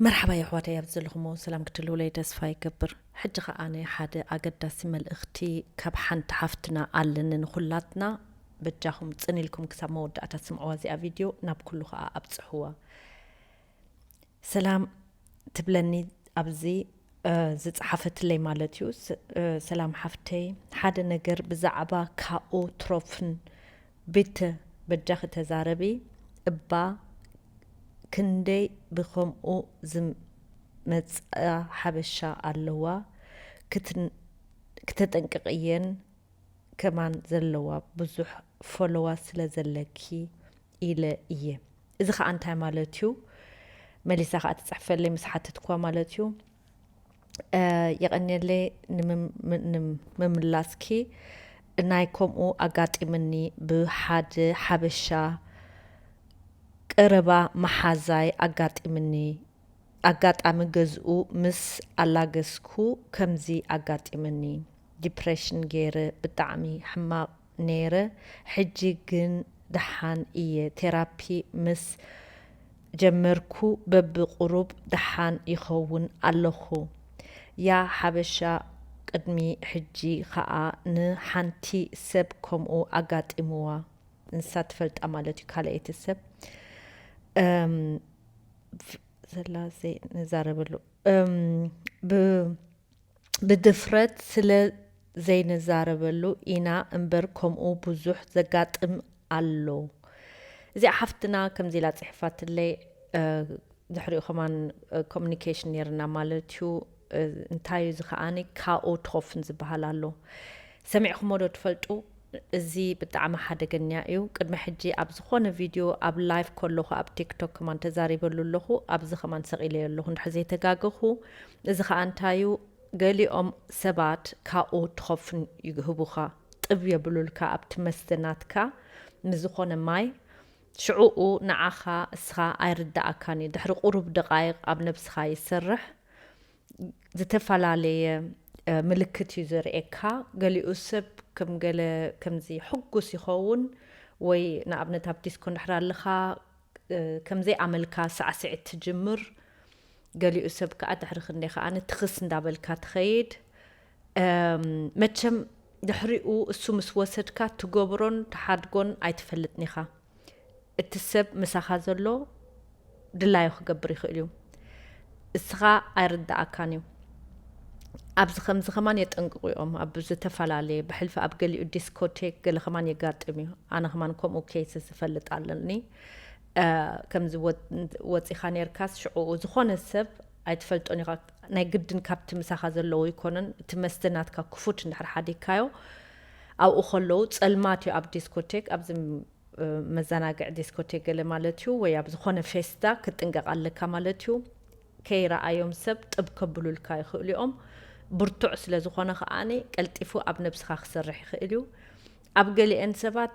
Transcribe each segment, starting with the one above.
መርሓባ የሕዋተይ፣ ኣብ ዘለኹሞ ሰላም ክትህልውለይ ተስፋ ይገብር። ሕጂ ኸኣ ናይ ሓደ ኣገዳሲ መልእኽቲ ካብ ሓንቲ ሓፍትና ኣለኒ ንኹላትና። በጃኹም ጽን ኢልኩም ክሳብ መወዳእታ ስምዕዋ እዚኣ ቪድዮ፣ ናብ ኩሉ ኸኣ ኣብጽሕዋ። ሰላም ትብለኒ ኣብዚ፣ እ፣ ዝጸሓፈትለይ ማለት እዩ። ስ-፣ እ፣ ሰላም ሓፍተይ፣ ሓደ ነገር ብዛዕባ ካኦ ትሮፍን ቢተ በጃኺ ተዛረቢ እባ፣ ክንደይ ብኸምኡ ዝመጽኣ ሓበሻ ኣለዋ፣ ክትን-፣ ክተጠንቅቕየን ከማን ዘለዋ ብዙሕ ፎሎዋ ስለ ዘለኪ ኢለ እየ። እዚ ኸኣ እንታይ ማለት እዩ? መሊሳ ኸኣ ትጽሕፈለይ ምስ ሓተትኳ ማለት እዩ። እ፣ የቐንየለይ ንምም-፣ ም-፣ ንምምላስኪ። ናይ ከምኡ ኣጋጢምኒ ብሓደ ሓበሻ ቀረባ መሓዛይ ኣጋጢምኒ። ኣጋጣሚ ገዝኡ ምስ ኣላገስኩ ከምዚ ኣጋጢምኒ። ዲፕሬሽን ገይረ ብጣዕሚ ሕማቕ ነይረ። ሕጂ ግን ደሓን እየ። ቴራፒ ምስ ጀመርኩ በብቁሩብ ደሓን ይኸውን ኣለኹ። ያ ሓበሻ ቅድሚ ሕጂ ኸኣ ንሓንቲ ሰብ ከምኡ ኣጋጢምዋ። ንሳ ትፈልጣ ማለት እዩ፣ ካልኣይቲ ሰብ። እም፣ ፍ-፣ ስላሴ ንዛረበሉ። እም፣ ብ-፣ ብድፍረት ስለ ዘይንዛረበሉ ኢና እምበር ከምኡ ብዙሕ ዘጋጥም ኣሎ። እዚኣ ሓፍትና ከምዚ ኢላ ጽሒፋትለይ፣ እ፣ ድሕሪኡ ከማን፣ እ፣ ኮሙኒኬሽን ነይርና ማለት እዩ። እ፣ እንታይ እዩ እዚ ከኣኒ? ካኦ ትኾፍን ዝበሃል ኣሎ። ሰሚዕኩሞ ዶ ትፈልጡ? እዚ ብጣዕሚ ሓደገኛ እዩ። ቅድሚ ሕጂ ኣብ ዝኾነ ቪድዮ ኣብ ላይቭ ከለኹ ኣብ ቲክቶክ ከማን ተዛሪበሉ ኣለኹ። ኣብዚ ከማን ሰቒለዮ ኣለኹ እንድሕር ዘይተጋገኹ። እዚ ከኣ እንታይ እዩ? ገሊኦም ሰባት ካኦ ትኾፍን ይህቡኻ። ጥብ የብሉልካ ኣብቲ መስተ ናትካ ምስ ዝኾነ ማይ። ሽዑኡ ንዓኻ እስኻ ኣይርድኣካን እዩ። ድሕሪ ቁሩብ ደቓይቕ ኣብ ነብስኻ ይሰርሕ። ዝተፈላለየ፣ እ፣ ምልክት እዩ ዘርእየካ። ገሊኡ ሰብ ከም ገለ ከምዚ ሕጉስ ይኸውን፣ ወይ ንኣብነት ኣብ ዲስኮ እንድሕር ኣለኻ፣ እ፣ ከም ዘይኣመልካ ሳዕስዒት ትጅምር። ገሊኡ ሰብ ከኣ ድሕሪ ክንደይ ከኣ ንትኽስ እንዳበልካ ትኸይድ። እም፣ መቸም ድሕሪኡ እሱ ምስ ወሰድካ ትገብሮን ትሓድጎን ኣይትፈልጥን ኢኻ። እቲ ሰብ ምሳኻ ዘሎ ድላዩ ክገብር ይኽእል እዩ። እስኻ ኣይርድኣካን እዩ። ኣብዚ ከምዚ ከማን የጠንቅቑ እዮም። ኣብ ዝተፈላለየ ብሕልፊ ኣብ ገሊኡ ዲስኮቴክ ገለ ከማን የጋጥም እዩ። ኣነ ከማን ከምኡ ኬይስ ዝፈልጥ ኣለኒ። እ፣ ከምዚ ወ-፣ ወጺኻ ኔርካስ ሽዑ ዝኾነ ሰብ ኣይትፈልጦን ኢኻ። ናይ ግድን ካብቲ ምሳኻ ዘለዉ ኣይኮነን። እቲ መስተ ናትካ ክፉት እንድሕር ሓዲግካዮ ኣብኡ ከለዉ ጸልማት እዩ ኣብ ዲስኮቴክ። ኣብዚ እ፣ መዘናግዒ ዲስኮቴክ ገለ ማለት እዩ፣ ወይ ኣብ ዝኾነ ፌስታ ክትጥንቀቕ ኣለካ ማለት እዩ። ከይረኣዮም ሰብ ጥብ ከብሉልካ ይኽእሉ እዮም። ብርቱዕ ስለ ዝኾነ ከኣኒ ቀልጢፉ ኣብ ነብስኻ ክሰርሕ ይኽእል እዩ። ኣብ ገሊአን ሰባት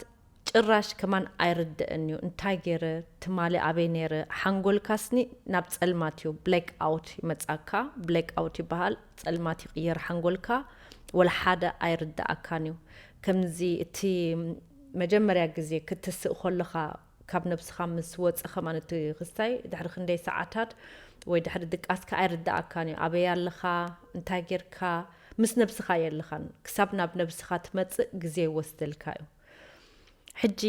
ጭራሽ ከማን ኣይርድእን እዩ። እንታይ ገይረ? ትማሊ ኣበይ ነይረ? ሓንጎልካስኒ ናብ ጸልማት እዩ፣ ብሌክ ኣውት ይመጻካ። ብሌክ ኣውት ይበሃል። ጸልማት ይቕየር ሓንጎልካ። ወላ ሓደ ኣይርድኣካን እዩ። ከምዚ እቲ መጀመርያ ግዜ ክትስእ ከለኻ ካብ ነብስኻ ምስ ወጸ ከማን እቲ ክስታይ ድሕሪ ክንደይ ሰዓታት ወይ ድሕሪ ድቃስካ ኣይርድኣካን እዩ። ኣበይ ኣለኻ? እንታይ ጌርካ? ምስ ነብስኻ የለኻን። ክሳብ ናብ ነብስኻ ትመጽእ ግዜ ይወስደልካ እዩ። ሕጂ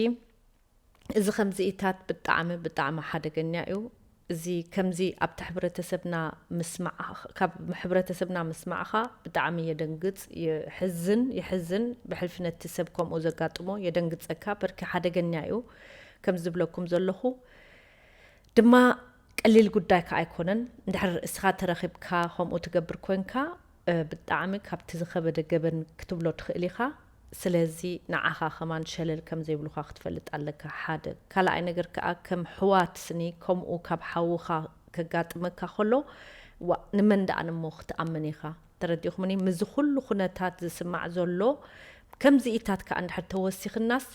እዚ ከምዚኢታት ብጣዕሚ፣ ብጣዕሚ ሓደገኛ እዩ። እዚ ከምዚ ኣብቲ ሕብረተሰብና ምስማዕ፣ ካብ ሕብረተሰብና ምስማዕኻ ብጣዕሚ የደንግጽ፣ የሕዝን፣ የሕዝን። ብሕልፊ ነቲ ሰብ ከምኡ ዘጋጥሞ የደንግጸካ፣ በርኪ ሓደገኛ እዩ። ከም ዝብለኩም ዘለኹ ድማ ቀሊል ጉዳይ ከኣ ኣይኮነን። እንድሕር እስኻ ተረኺብካ ከምኡ ትገብር ኮንካ፣ እ፣ ብጣዕሚ ካብቲ ዝኸበደ ገበን ክትብሎ ትኽእል ኢኻ። ስለዚ ንዓኻ ከማን ሸለል ከም ዘይብሉኻ ክትፈልጥ ኣለካ፣ ሓደ። ካልኣይ ነገር ከኣ ከም ሕዋት ስኒ ከምኡ ካብ ሓውኻ ከጋጥመካ ከሎ፣ ዋእ፣ ንመን ደኣ እሞ ክትኣምን ኢኻ? ተረዲእኹምኒ? ምስዚ ኩሉ ኩነታት ዝስማዕ ዘሎ ከምዚኢታት ከኣ እንድሕር ተወሲኽናስ፣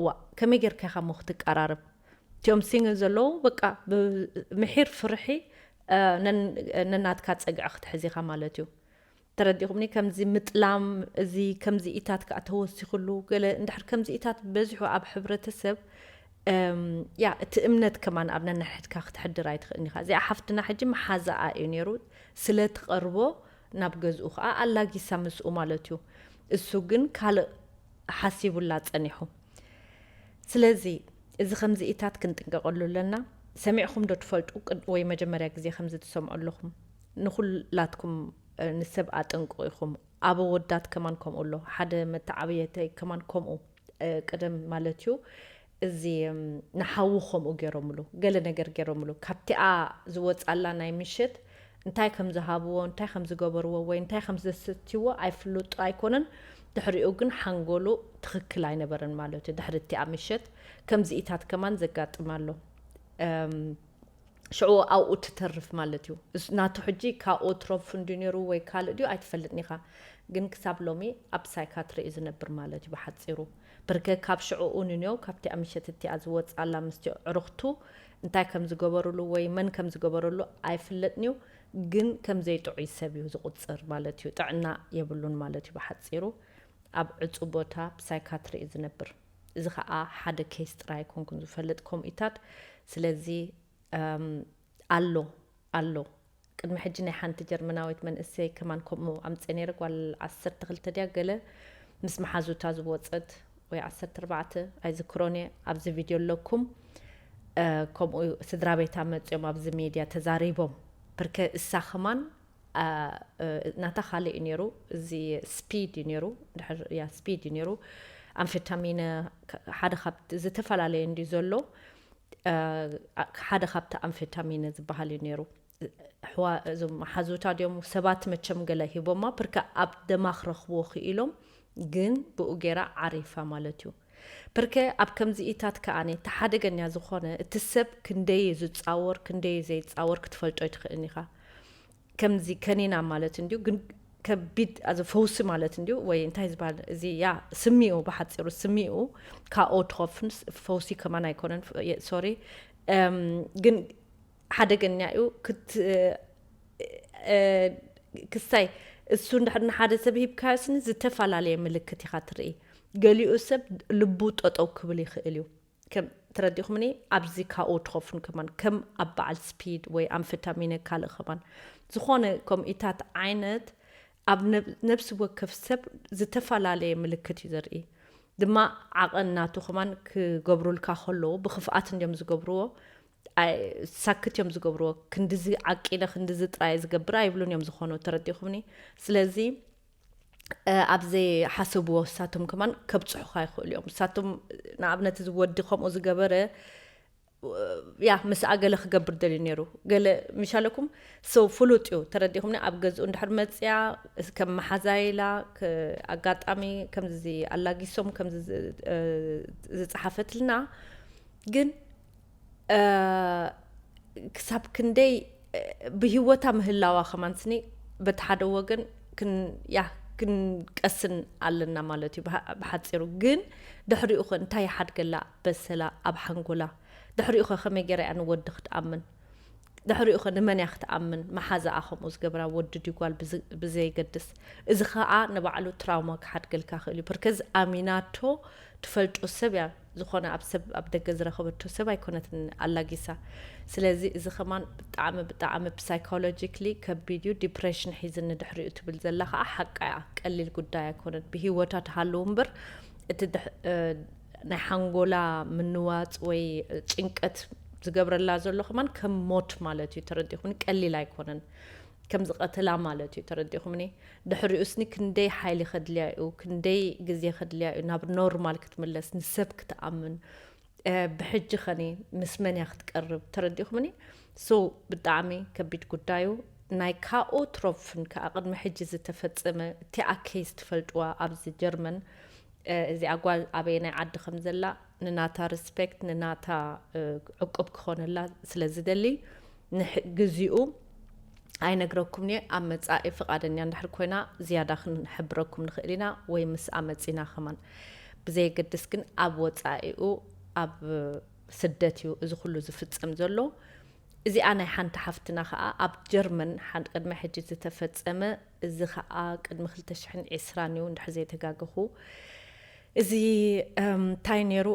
ዋእ፣ ከመይ ጌርካ ኢኻ እሞ ክትቀራረብ? እቲኦም ሲንግል ዘለዉ፣ በቃ፣ ብምሒር ፍርሒ፣ እ፣ ነን-፣ ነናትካ ጸግዒ ክትሕዝ ኢኻ ማለት እዩ። ተረዲእኹምኒ? ከምዚ ምጥላም፣ እዚ ከምዚኢታት ከኣ ተወሲኽሉ፣ ገለ እንድሕር ከምዚኢታት በዚሑ ኣብ ሕብረተሰብ፣ እም፣ ያ፣ እቲ እምነት ከማን ኣብ ነንሕድካ ክትሕድር ኣይትኽእልን ኢኻ። እዚኣ ሓፍትና ሕጂ መሓዛኣ እዩ ነይሩ። ስለ ትቐርቦ ናብ ገዝኡ ኸዓ ኣላጊሳ ምስኡ ማለት እዩ። እሱ ግን ካልእ ሓሲቡላ ጸኒሑ። ስለዚ እዚ ከምዚኢታት ክንጥንቀቐሉ ኣለና። ሰሚዕኹም ዶ ትፈልጡ? ቅድ-፣ ወይ መጀመርያ ግዜ ከምዚ ትሰምዑ ኣለኹም? ንኹላትኩም፣ እ፣ ንሰብ ኣጠንቅቑ ኢኹም። ኣብ ኣወዳት ከማን ከምኡ ኣሎ። ሓደ መተዓብየተይ ከማን ከምኡ፣ እ፣ ቅድም ማለት እዩ። እዚ፣ እም፣ ንሓዉ ከምኡ ገይሮምሉ፣ ገለ ነገር ገይሮምሉ። ካብቲኣ ዝወጻላ ናይ ምሸት እንታይ ከም ዝሃብዎ፣ እንታይ ከም ዝገበርዎ ወይ እንታይ ከም ዘሰትይዎ ኣይፍልጡ ኣይኮነን። ድሕሪኡ ግን ሓንጎሉ ትኽክል ኣይነበረን ማለት እዩ። ድሕሪ እቲኣ ምሸት ከምዚኢታት ከማን ዘጋጥም ኣሎ። እም፣ ሽዑ ኣብኡ ትተርፍ ማለት እዩ። እስ-፣ ናቱ ሕጂ ካኦ ትሮፍ እንድዩ ነይሩ ወይ ካልእ ድዩ ኣይትፈልጥን ኢኻ። ግን ክሳብ ሎሚ ኣብ ሳይካትሪ እዩ ዝነብር ማለት እዩ ብሓጺሩ። ብርከ ካብ ሽዑኡ ንንዮ ካብቲኣ ምሸት እቲኣ ዝወጽኣላ ምስቲ ዕሩኽቱ እንታይ ከም ዝገበሩሉ ወይ መን ከም ዝገበረሉ ኣይፍለጥን እዩ። ግን ከም ዘይጥዑይ ሰብ እዩ ዝቑጽር ማለት እዩ። ጥዕና የብሉን ማለት እዩ ብሓጺሩ። ኣብ ዕጹ ቦታ ብሳይካትሪ እዩ ዝነብር። እዚ ኸኣ ሓደ ኬስ ጥራይ ኣይኮንኩን ዝፈልጥ ከምኡታት። ስለዚ፣ እም፣ ኣሎ፣ ኣሎ። ቅድሚ ሕጂ ናይ ሓንቲ ጀርመናዊት መንእሰይ ከማን ከምኡ ኣምጽኤ ነይረ። ጓል ዓሰርተ ክልተ ድያ ገለ ምስ መሓዙታ ዝወጸት ወይ ዓሰርተ ኣርባዕተ ኣይዝክሮን እየ። ኣብዚ ቪድዮ ኣለኩም። እ፣ ከምኡ ስድራ ቤታ መጺኦም ኣብዚ ሜድያ ተዛሪቦም። ብርከ እሳ ከማን፣ እ፣ እ፣ ናታ ካልእ እዩ ነይሩ። እዚ ስፒድ እዩ ነይሩ። ድሕር፣ ያ፣ ስፒድ እዩ ነይሩ። ኣምፌታሚነ ከ-፣ ሓደ ካብ ዝተፈላለየ እንድዩ ዘሎ። እ፣ ሓደ ካብቲ ኣምፌታሚነ ዝበሃል እዩ ነይሩ። ኣሕዋ-፣ እዞም መሓዙታ ድዮም ሰባት መቸም ገለ ሂቦማ፣ ብርከ ኣብ ደማ ክረኽብዎ ክኢሎም፣ ግን ብኡ ገይራ ዓሪፋ ማለት እዩ። ብርከ ኣብ ከምዚኢታት ከኣኒ፣ እቲ ሓደገኛ ዝኾነ፣ እቲ ሰብ ክንደይ እዩ ዝጻወር፣ ክንደይ እዩ ዘይጻወር ክትፈልጦ ኣይትኽእልን ኢኻ። ከምዚ ከኒና ማለት እንድዩ፣ ግን ከቢድ፣ ኣዚ ፈውሲ ማለት እንድዩ፣ ወይ እንታይ ዝበሃል፣ እዚ ያ፣ ስሚኡ፣ ብሓጺሩ ስሚኡ፣ ካኦ ትኸፍን ስ-፣ ፈውሲ ከማን ኣይኮነን፣ ፍ-፣ የ-፣ ሶሪ። እም፣ ግን ሓደገኛ እዩ። ክት-፣ እ፣ ክስታይ እሱ እንድሕር ንሓደ ሰብ ሂብካዮ ስኒ ዝተፈላለየ ምልክት ኢኻ ትርኢ። ገሊኡ ሰብ ልቡ ጠጠው ክብል ይኽእል እዩ። ከም ተረዲኹምኒ፣ ኣብዚ ካኦ ትኸፍን ከማን ከም ኣብ በዓል ስፒድ ወይ ኣምፌታሚነ ካልእ ከማን ዝኾነ ከምኢታት ዓይነት ኣብ ነብ-፣ ነብሲ ወከፍ ሰብ ዝተፈላለየ ምልክት እዩ ዘርኢ። ድማ ዓቐን ናቱ ከማን ክገብሩልካ ከለዉ ብኽፍኣት እንድዮም ዝገብርዎ። ኣይ፣ ሳክት እዮም ዝገብርዎ። ክንድዚ ዓቂለ፣ ክንድዚ ጥራይ ዝገብር ኣይብሉን እዮም ዝኾኑ፣ ተረዲኹምኒ? ስለዚ፣ እ፣ ኣብ ዘይሓሰብዎ እሳቶም ከማን ከብጽሑኻ ይኽእሉ እዮም። እሳቶም፣ ንኣብነት፣ እዚ ወዲ ከምኡ ዝገበረ፣ ያ፣ ምስኣ ገለ ክገብር ደልዩ ነይሩ። ገለ ምሻለኩም፣ so፣ ፍሉጥ እዩ፣ ተረዲኹምኒ? ኣብ ገዝኡ እንድሕር መጽያ፣ ከም መሓዛ ኢላ፣ ከ-፣ ኣጋጣሚ ከምዚ ኣላጊሶም፣ ከምዚ ዝ-፣ እ፣ ዝጸሓፈትልና፣ ግን እ፣ ክሳብ ክንደይ፣ እ፣ ብህይወታ ምህላዋ ከማን ስኒ በቲ ሓደ ወገን ክን-፣ ያ፣ ክንቀስን ኣለና ማለት እዩ። ብሓ-፣ ብሓጺሩ ግን ድሕሪኡ ኸ እንታይ ይሓድገላ? በሰላ ኣብ ሓንጎላ። ድሕሪኡ ኸ ከመይ ገይራ እያ ንወዲ ክትኣምን? ድሕሪኡ ኸ ንመን እያ ክትኣምን? መሓዛኣ ከምኡ ዝገብራ ወዲ ድዩ ጓል ብዝ-፣ ብዘየገድስ። እዚ ኸኣ ንባዕሉ ትራውማ ክሓድገልካ ክእል እዩ። ብርከዝ ኣሚናቶ ትፈልጦ ሰብ እያ። ዝኾነ ኣብ ሰብ፣ ኣብ ደገ ዝረኸበቶ ሰብ ኣይኮነትን ኣላጊሳ። ስለዚ እዚ ከማን ብጣዕሚ፣ ብጣዕሚ ብሳይኮሎጂክሊ ከቢድ እዩ። ዲፕሬሽን ሒዝኒ ድሕሪኡ ትብል ዘላ ከኣ ሓቃ እያ። ቀሊል ጉዳይ ኣይኮነን። ብህይወታ ትሃልው እምበር እቲ ድሕ-፣ እ፣ ናይ ሓንጎላ ምንዋጽ ወይ ጭንቀት ዝገብረላ ዘሎ ከማን ከም ሞት ማለት እዩ። ተረዲኹምኒ? ቀሊል ኣይኮነን። ከም ዝቐተላ ማለት እዩ። ተረዲኹምኒ? ድሕሪኡ ስኒ ክንደይ ሓይሊ ከድልያ እዩ፣ ክንደይ ግዜ ከድልያ እዩ ናብ ኖርማል ክትምለስ፣ ንሰብ ክትኣምን። እ፣ ብሕጂ ኸኒ ምስ መን እያ ክትቀርብ? ተረዲኹምኒ? So፣ ብጣዕሚ ከቢድ ጉዳዩ። ናይ ካኦ ትሮፍን ከኣ ቅድሚ ሕጂ ዝተፈጸመ እቲኣ ኬስ ትፈልጥዋ ኣብዚ ጀርመን፣ እ፣ እዚኣ ጓል ኣበየናይ ዓዲ ከም ዘላ ንናታ ሪስፔክት፣ ንናታ፣ እ፣ ዕቁብ ክኾነላ ስለ ዝደሊ፣ ንሕ-፣ ግዚኡ ኣይነግረኩምን እየ። ኣብ መጻኢ ፍቓደኛ እንድሕር ኮይና ዝያዳ ክንሕብረኩም ንኽእል ኢና፣ ወይ ምስኣ መጺና ከማን። ብዘየገድስ ግን ኣብ ወጻኢኡ፣ ኣብ ስደት እዩ እዚ ኩሉ ዝፍጸም ዘሎ። እዚኣ ናይ ሓንቲ ሓፍትና ከኣ ኣብ ጀርመን ሓን-፣ ቅድሚ ሕጂ ዝተፈጸመ፣ እዚ ከኣ ቅድሚ ክልተ ሽሕን ዕስራን እዩ እንድሕር ዘይተጋገኹ። እዚ እንታይ ነይሩ?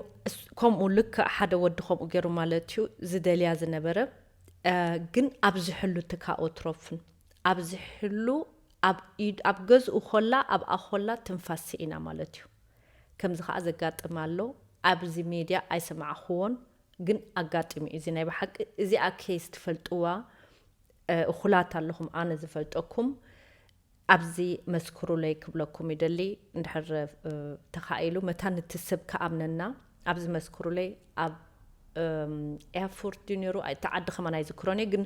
ከምኡ ልክዕ ሓደ ወዲ ከምኡ ገይሩ ማለት እዩ ዝደልያ ዝነበረ። ግን ኣብዚ ሕሉ ትካኦትሮፍን ኣብዚ ሕሉ ኣብ ገዝኡ ኮላ ኣብኣ ኮላ ትንፋስ ስኢና ማለት እዩ። ከምዚ ከዓ ዘጋጥም ኣሎ። ኣብዚ ሜድያ ኣይሰማዕክዎን፣ ግን ኣጋጢሙ እዩ። እዚ ናይ ብሓቂ እዚኣ ኬስ ትፈልጥዋ እኹላት ኣለኹም፣ ኣነ ዝፈልጠኩም ኣብዚ መስክሩለይ ክብለኩም ይደሊ። እንድሕር ተኻኢሉ መታን እቲ ሰብ ክኣምነና ኣብዚ መስክሩለይ። ኣብ ኤርፉርት እዩ ነይሩ፣ እቲ ዓዲ ከማን ኣይዝክሮን እየ፣ ግን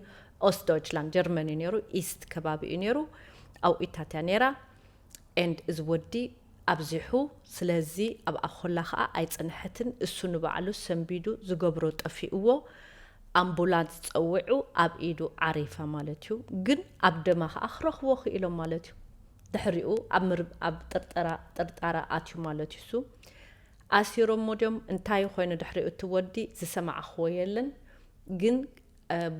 ኦስት ዶይችላንድ ጀርመን እዩ ነይሩ፣ ኢስት ከባቢ እዩ ነይሩ። ኣብኡ ኢታት እያ ነይራ። ኤንድ እዚ ወዲ ኣብዚሑ። ስለዚ ኣብኣ ኮላ ከዓ ኣይፀንሐትን። እሱ ንባዕሉ ሰንቢዱ ዝገብሮ ጠፊእዎ። ኣምቡላንስ ፀዊዑ ኣብ ኢዱ ዓሪፋ ማለት እዩ። ግን ኣብ ደማ ከዓ ክረኽቦ ክኢሎም ማለት እዩ። ድሕሪኡ ኣብ ምር- ኣብ ጥርጠራ ጥርጣራ ኣትዩ ማለት እዩ። እሱ ኣሲሮሞ ድዮም እንታይ ኮይኑ ድሕሪኡ እቲ ወዲ ዝሰማዕኽዎ የለን። ግን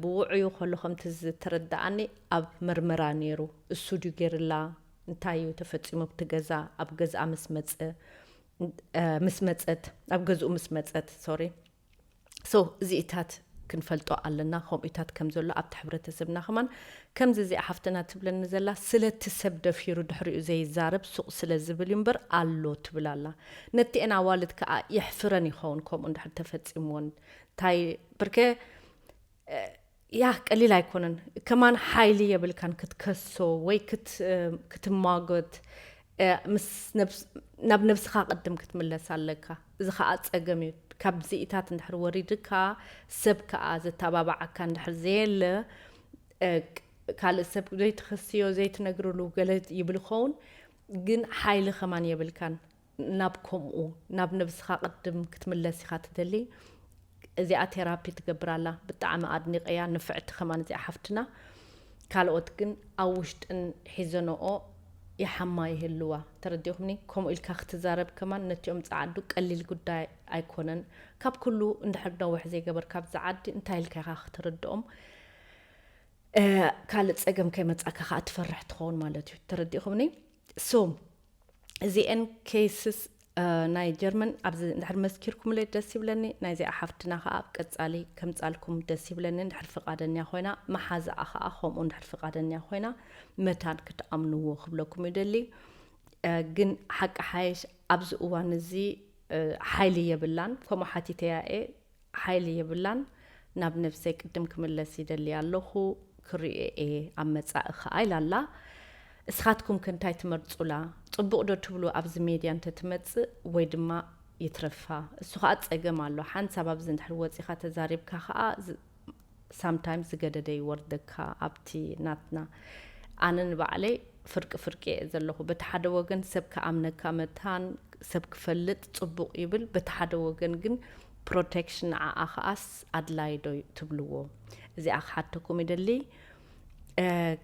ብውዑዩ ከሎ ከምቲ ዝተረዳኣኒ ኣብ ምርመራ ነይሩ። እሱ ድዩ ገይርላ እንታይ እዩ ተፈፂሙ ኣብቲ ገዛ ኣብ ገዝኣ ምስ መፀ ምስ መፀት ኣብ ገዝኡ ምስ መፀት ሶሪ ሶ እዚኢታት ክንፈልጦ ኣለና። ከምኡኢታት ከም ዘሎ ኣብቲ ሕብረተሰብና ከማን ከምዚ እዚኣ ሓፍትና ትብለኒ ዘላ ስለቲ ሰብ ደፊሩ ድሕሪኡ ዘይዛረብ ሱቕ ስለ ዝብል እዩ እምበር ኣሎ ትብል ኣላ። ነቲአን ኣዋልድ ከዓ የሕፍረን ይኸውን ከምኡ እንድሕር ተፈፂምዎን እንታይ ብርከ ያ ቀሊል ኣይኮነን። ከማን ሓይሊ የብልካን ክትከሶ ወይ ክትማጎት ናብ ነብስኻ ቅድም ክትምለስ ኣለካ። እዚ ከዓ ፀገም እዩ። ካብዚኢታት እንድሕር ወሪድካ ሰብ ከዓ ዘተባባዓካ እንድሕር ዘየለ ካልእ ሰብ ዘይትኸስዮ ዘይትነግርሉ ገለ ይብል ኸውን። ግን ሓይሊ ከማን የብልካን። ናብ ከምኡ ናብ ነብስኻ ቅድም ክትምለስ ኢኻ ትደሊ። እዚኣ ቴራፒ ትገብር ኣላ። ብጣዕሚ ኣድኒቀያ። ንፍዕቲ ከማን እዚኣ ሓፍትና። ካልኦት ግን ኣብ ውሽጥን ሒዘንኦ ይሓማ ይህልዋ። ተረዲእኹምኒ? ከምኡ ኢልካ ክትዛረብ ከማን ነቲኦም ጸዓዱ ቀሊል ጉዳይ ኣይኮነን። ካብ ኩሉ እንድሕር ነውሕ ዘይገበርካ ኣብዚ ዓዲ እንታይ ኢልካ ኢኻ ክትርድኦም? ካልእ ጸገም ከይመጻካ ከኣ ትፈርሕ ትኸውን ማለት እዩ። ተረዲእኹምኒ? ሶ እዚኤን ኬስስ ናይ ጀርመን ኣብዚ እንድሕር መስኪርኩምለይ ደስ ይብለኒ። ናይዚኣ ሓፍትና ከኣ ኣብ ቀጻሊ ከምጻልኩም ደስ ይብለኒ እንድሕር ፍቓደኛ ኮይና፣ መሓዛኣ ከኣ ከምኡ እንድሕር ፍቓደኛ ኮይና መታን ክትኣምንዎ ክብለኩም ይደሊ። ግን ሓቂ ሓይሽ ኣብዚ እዋን እዚ ሓይሊ የብላን። ከምኡ ሓቲተያ እየ። ሓይሊ የብላን። ናብ ነብሰይ ቅድም ክምለስ ይደሊ ኣለኹ። ክርእዮ እየ ኣብ መጻኢ ከኣ ኢላ ኣላ። እስኻትኩም ከ እንታይ ትመርጹላ? ጽቡቕ ዶ ትብሉ ኣብዚ ሜድያ እንተትመጽእ ወይ ድማ ይትረፋ? እሱ ከኣ ጸገም ኣሎ። ሓንሳብ ኣብዚ እንድሕር ወጺኻ ተዛሪብካ ከኣ ሳምታይምስ ዝገደደ ይወርደካ ኣብቲ ናትና። ኣነ ንባዕለይ ፍርቂ ፍርቂ እየ ዘለኹ። በቲ ሓደ ወገን ሰብ ክኣምነካ መታን ሰብ ክፈልጥ ጽቡቕ ይብል፣ በቲ ሓደ ወገን ግን ፕሮቴክሽን ንዓኣ ከኣስ ኣድላይ ዶ ትብልዎ? እዚኣ ክሓተኩም ይደሊ።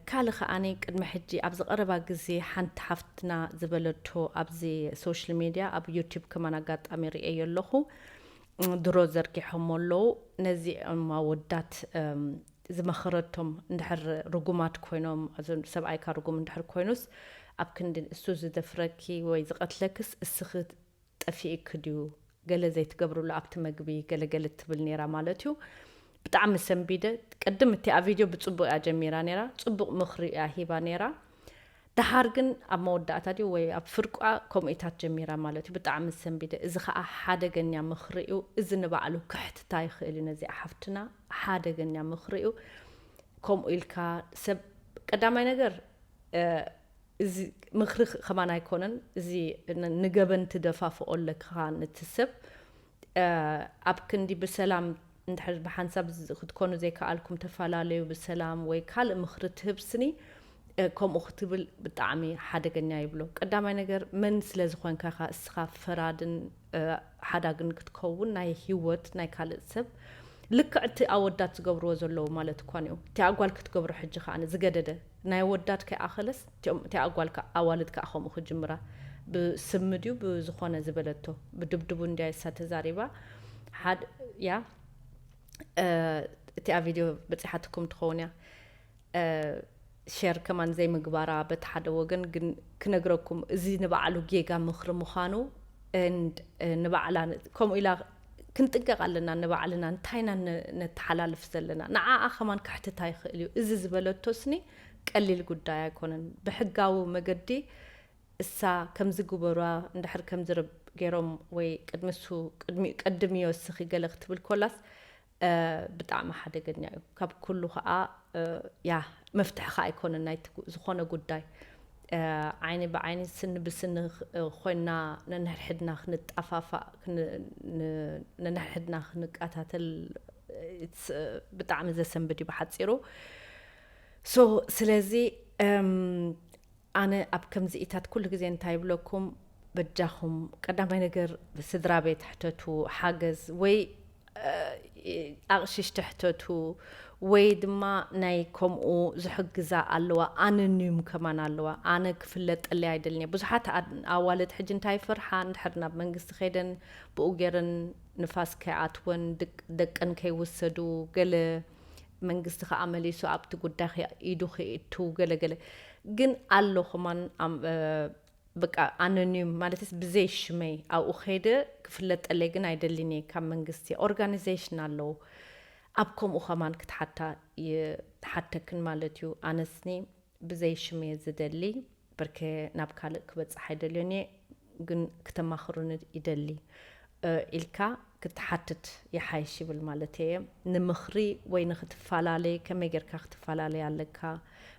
ካልእ ከኣኒ ቅድሚ ሕጂ ኣብዚ ቀረባ ግዜ ሓንቲ ሓፍትና ዝበለቶ ኣብዚ ሶሻል ሜድያ ኣብ ዩቲብ ከማን ኣጋጣሚ ርእየዮ ኣለኹ። ድሮ ዘርጊሖሞ ኣለዉ። ነዚኦም ኣወዳት ዝመኸረቶም እንድሕር ርጉማት ኮይኖም፣ ሰብኣይካ ርጉም እንድሕር ኮይኑስ ኣብ ክንዲ እሱ ዝደፍረኪ ወይ ዝቐትለክስ እስኺ ጠፊእኪ ድዩ? ገለ ዘይትገብርሉ ኣብቲ መግቢ ገለገለ ትብል ነይራ ማለት እዩ። ብጣዕሚ ሰንቢደ። ቅድም እቲኣ ቪድዮ ብፅቡቅ እያ ጀሚራ ነይራ፣ ፅቡቅ ምኽሪ እያ ሂባ ነይራ። ደሓር ግን ኣብ መወዳእታ ድዩ ወይ ኣብ ፍርቋ ከምኡኢታት ጀሚራ ማለት እዩ። ብጣዕሚ ሰንቢደ። እዚ ከዓ ሓደገኛ ምኽሪ እዩ። እዚ ንባዕሉ ክሕትታ ይኽእል እዩ ነዚኣ ሓፍትና። ሓደገኛ ምኽሪ እዩ። ከምኡ ኢልካ ሰብ ቀዳማይ ነገር እዚ ምኽሪ ከማን ኣይኮነን። እዚ ንገበን ትደፋፍኦ ኣለካ ነቲ ሰብ ኣብ ክንዲ ብሰላም እንድሕር ብሓንሳብ ክትኮኑ ዘይከኣልኩም ተፈላለዩ ብሰላም ወይ ካልእ ምኽሪ ትህብ ስኒ ከምኡ ክትብል ብጣዕሚ ሓደገኛ ይብሎ። ቀዳማይ ነገር መን ስለ ዝኾንካ ኢኻ እስኻ ፈራድን ሓዳግን ክትከውን ናይ ህይወት ናይ ካልእ ሰብ ልክዕ እቲ ኣወዳት ዝገብርዎ ዘለዉ ማለት እኳ እዩ። እቲ ኣጓል ክትገብሮ ሕጂ ከኣ ዝገደደ ናይ ኣወዳት ከይኣኸለስ እቲ ኣጓል ኣዋልድ ከኣ ከምኡ ክጅምራ ብስሚ ድዩ ብዝኾነ ዝበለቶ ብድብድቡ እንድያ እሳ ተዛሪባ። ሓድ ያ እቲኣ ቪድዮ በፂሓትኩም ትኸውን እያ። ሸር ከማን ዘይምግባራ በቲ ሓደ ወገን ግን ክነግረኩም እዚ ንባዕሉ ጌጋ ምኽሪ ምዃኑ and ንባዕላ ከምኡ ኢላ ክንጥንቀቕ ኣለና። ንባዕልና እንታይ ኢና ነተሓላልፍ ዘለና? ንዓኣ ከማን ከሕትታ ይኽእል እዩ። እዚ ዝበለቶ ስኒ ቀሊል ጉዳይ ኣይኮነን። ብሕጋዊ መገዲ እሳ ከምዚ ግበሯ እንድሕር ከምዚ ገይሮም ወይ ቅድሚ እሱ ቅድሚኡ ቀድምዮ እስኺ ገለ ክትብል ኮላስ ብጣዕሚ ሓደገኛ እዩ። ካብ ኩሉ ከዓ ያ መፍትሒ ከዓ ኣይኮነን ናይቲ ዝኾነ ጉዳይ። ዓይኒ ብዓይኒ ስኒ ብስኒ ኮይና ነንሕድሕድና ክንጣፋፋእ ነንሕድሕድና ክንቀታተል ብጣዕሚ ዘሰንብድ እዩ ብሓፂሩ። ሶ ስለዚ ኣነ ኣብ ከምዚኢታት ኩሉ ግዜ እንታይ ይብለኩም፣ በጃኹም ቀዳማይ ነገር ስድራ ቤት ሕተቱ ሓገዝ ወይ ኣቕሽሽ ትሕተቱ ወይ ድማ ናይ ከምኡ ዝሕግዛ ኣለዋ። ኣነንዩም ከማን ኣለዋ። ኣነ ክፍለጠለይ ኣይደልኒ። ብዙሓት ኣዋልድ ሕጂ እንታይ ይፈርሓ፣ እንድሕር ናብ መንግስቲ ከይደን ብኡ ገይረን ንፋስ ከይኣትወን ደቀን ከይውሰዱ ገለ መንግስቲ ከዓ መሊሱ ኣብቲ ጉዳይ ኢዱ ከይእቱ ገለገለ ግን ኣሎ ከማን በቃ ኣነንዩም ማለትስ ብዘይ ሽመይ ኣብኡ ከይደ ክፍለጠለይ ግን ኣይደሊን እየ። ካብ መንግስቲ ኦርጋኒዜሽን ኣለዉ ኣብ ከምኡ ከማን ክትሓታ ይሓተክን ማለት እዩ። ኣነስኒ ብዘይ ሽመይ ዝደሊ ብርኬ ናብ ካልእ ክበፅሕ ኣይደልዮን እየ ግን ክተማኽሩኒ ይደሊ ኢልካ ክትሓትት ይሓይሽ ይብል ማለት እየ። ንምኽሪ ወይ ንክትፈላለይ ከመይ ጌርካ ክትፈላለይ ኣለካ?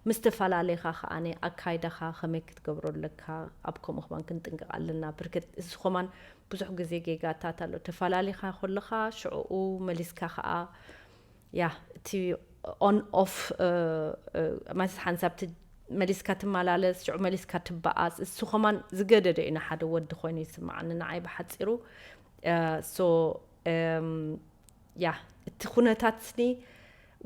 ምስ ተፈላለኻ ከዓኒ ኣካይዳኻ ከመይ ክትገብሮ ኣለካ? ኣብ ከምኡ ከማን ክንጥንቀቕ ኣለና። ብርክት እዚ ከማን ብዙሕ ግዜ ጌጋታት ኣሎ። ተፈላሊኻ ከለኻ ሽዕኡ መሊስካ ከኣ ያ እቲ ኦን ኦፍ ማለት ሓንሳብ መሊስካ ትመላለስ ሽዑ መሊስካ ትበኣስ እሱ ከማን ዝገደደ እዩ። ንሓደ ወዲ ኮይኑ ይስምዓኒ ንዓይ ብሓፂሩ። ሶ ያ እቲ ኩነታት ስኒ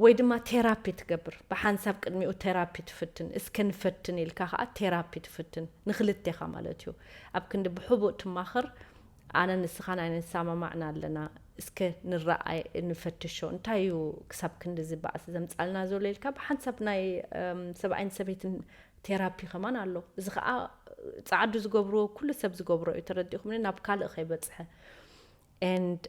ወይ ድማ ቴራፒ ትገብር ብሓንሳብ ቅድሚኡ ቴራፒ ትፍትን እስከ ንፈትን ኢልካ ከዓ ቴራፒ ትፍትን ንክልቴኻ ማለት እዩ። ኣብ ክንዲ ብሕቡእ ትማኽር ኣነ ንስኻን ኣይንሰማማዕን ኣለና እስከ ንረኣይ ንፈትሾ እንታይ እዩ ክሳብ ክንዲ ዝበኣስ ዘምፃልና ዘሎ ኢልካ ብሓንሳብ ናይ ሰብኣይን ሰበይትን ቴራፒ ከማን ኣሎ። እዚ ከዓ ፀዓዱ ዝገብርዎ ኩሉ ሰብ ዝገብሮ እዩ ተረዲእኹምኒ ናብ ካልእ ከይበፅሐ and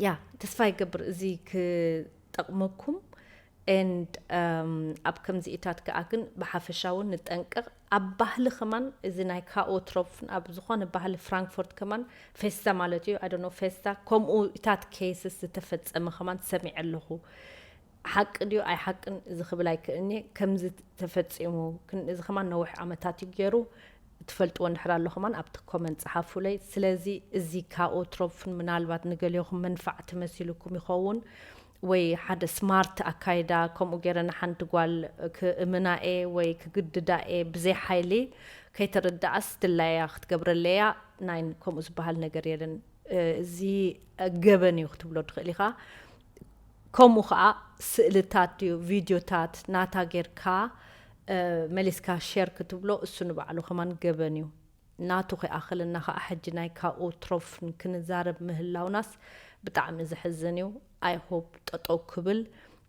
ያ ተስፋ ይገብር እዚ ክጠቕመኩም and ኣብ ከምዚኢታት ከዓ ግን ብሓፈሻ እውን ንጠንቀቕ። ኣብ ባህሊ ከማን እዚ ናይ ካኦትሮፕን ኣብ ዝኾነ ባህሊ ፍራንክፎርት ከማን ፌስታ ማለት እዩ ኣደኖ ፌስታ ከምኡ ኢታት ኬስስ ዝተፈጸመ ከማን ሰሚዐ ኣለኹ። ሓቂ ድዩ ኣይሓቅን እዚ ክብል ኣይክእልኒ። ከምዚ ተፈጺሙ እዚ ከማን ነዊሕ ዓመታት እዩ ገይሩ። ትፈልጥዎ እንድሕር ኣሎ ከማን ኣብቲ ኮመንት ጸሓፉለይ። ስለዚ እዚ ካኦትሮፕን ምናልባት ንገሊኹም መንፋዕቲ መሲልኩም ይኸውን ወይ ሓደ ስማርት ኣካይዳ ከምኡ ገይረ ንሓንቲ ጓል ክእምና እየ ወይ ክግድዳ እየ ብዘይ ሓይሊ ከይተረዳኣስ ድላያ ክትገብረለያ ናይን ከምኡ ዝበሃል ነገር የለን። እዚ ገበን እዩ ክትብሎ ትኽእል ኢኻ። ከምኡ ከዓ ስእልታት ድዩ ቪድዮታት ናታ ጌርካ መሊስካ ሸር ክትብሎ እሱ ንባዕሉ ከማን ገበን እዩ። ናቱ ከይኣኽልና ከዓ ሕጂ ናይ ካኡ ትሮፍን ክንዛረብ ምህላውናስ ብጣዕሚ ዘሕዝን እዩ። I hope ጠጠው ክብል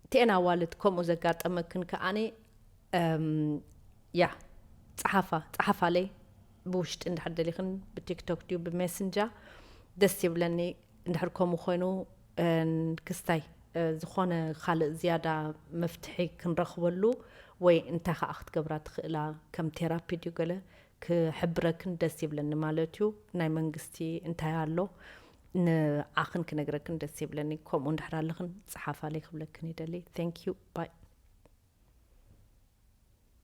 እቲኤን ኣዋልድ ከምኡ ዘጋጠመክን ከዓኒ ያ ፀሓፋ ፀሓፋለይ ብውሽጢ እንድሕር ደሊኽን ብቲክቶክ ድዩ ብሜስንጃ ደስ ይብለኒ። እንድሕር ከምኡ ኮይኑ ክስታይ ዝኾነ ካልእ ዝያዳ መፍትሒ ክንረኽበሉ ወይ እንታይ ከዓ ክትገብራ ትኽእላ ከም ቴራፒ ድዩ ገለ ክሕብረክን ደስ ይብለኒ ማለት እዩ። ናይ መንግስቲ እንታይ ኣሎ ንዓኽን ክነግረክን ደስ ይብለኒ። ከምኡ እንድሕር ኣለኽን ፀሓፋለይ ክብለክን ይደሊ። Thank you bye።